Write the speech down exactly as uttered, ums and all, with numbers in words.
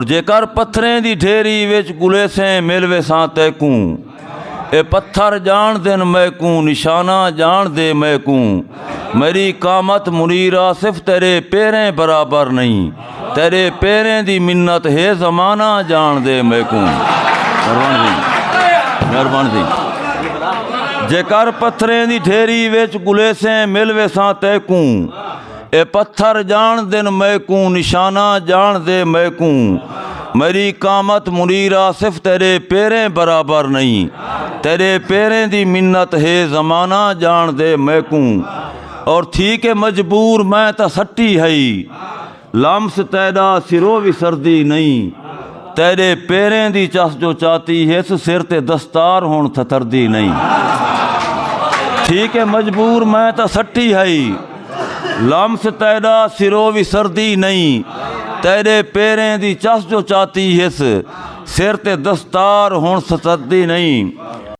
جے کر پتھریں دی ڈھیری وچ گلیسیں مل ویساں تیکوں۔ اے پتھر ڄاݨدن میکوں، نشانہ ڄاݨدے میکوں۔ میݙی قامت منیر آصف تیݙے پیریں برابر نئیں۔ تیݙے پیریں دی منت ہے زمانہ ڄاݨدے میکوں۔ مہربان سئیں، مہربان سئیں۔ جے کر پتھریں دی ڈھیری وچ گلیسیں مل ویساں تیکوں۔ اے پتھر ڄاݨدن میکوں، نشانہ ڄاݨدے میکوں۔ میݙی قامت منیر آصف تیݙے پیریں برابر نئیں۔ تیݙے پیریں دی منت ہے زمانہ ڄاݨدے میکوں۔ اور تھی کے مجبور میں تاں سٹی ہئی۔ لمس تیݙا سرو وسردی نئیں۔ تیݙے پیریں دی چس جو چاتی ہس، سر تے دستار ہݨ تھتردی نئیں۔ تھی کے مجبور میں تاں سٹی ہئی۔ لمس تیݙا سرو وسردی نئیں۔ تیݙے پیریں دی چس جو چاتی ہس، سر تے دستار ہݨ تھتردی نئیں۔